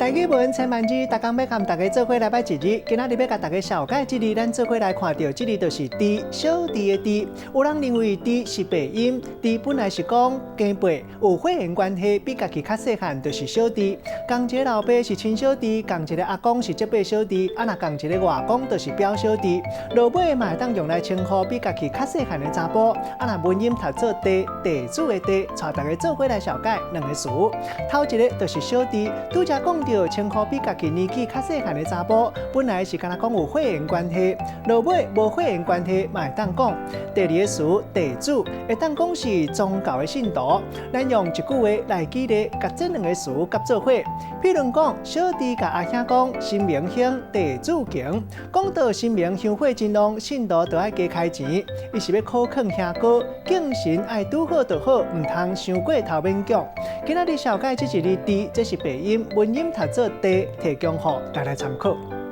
台語文千萬字，逐工欲佮大家做伙來䆀一字。今仔日欲共大家紹介這字，咱做伙來看著這字就是弟，小弟的弟。有人認為弟是白音，弟本來是講家輩有血緣關係，比家己較細漢就是小弟。仝一個老爸是親小弟，仝一個阿公是叔伯小弟，啊若仝一個外公就是表小弟。落尾嘛會當用來稱呼比家己較細漢的查埔。啊若文音讀做弟，地主的地，帶大家做伙來紹介兩個詞。頭一個就是小弟，拄才講著稱呼比家己年紀較細漢的查埔，本來是敢若講有血緣關係，落尾無血緣關係嘛會當講。第二個詞地主，會當講是宗教的信徒。咱用一句話來舉例，共這兩個詞夾做伙。譬如講，小弟共阿兄講，神明興，地主窮。講到神明香火真旺，信徒就愛加開錢。伊是欲苦勸兄哥，敬神愛拄好就好，毋通傷過頭勉強。今仔日紹介這一字弟，這是白音，文音讀做地，提供予大家參考。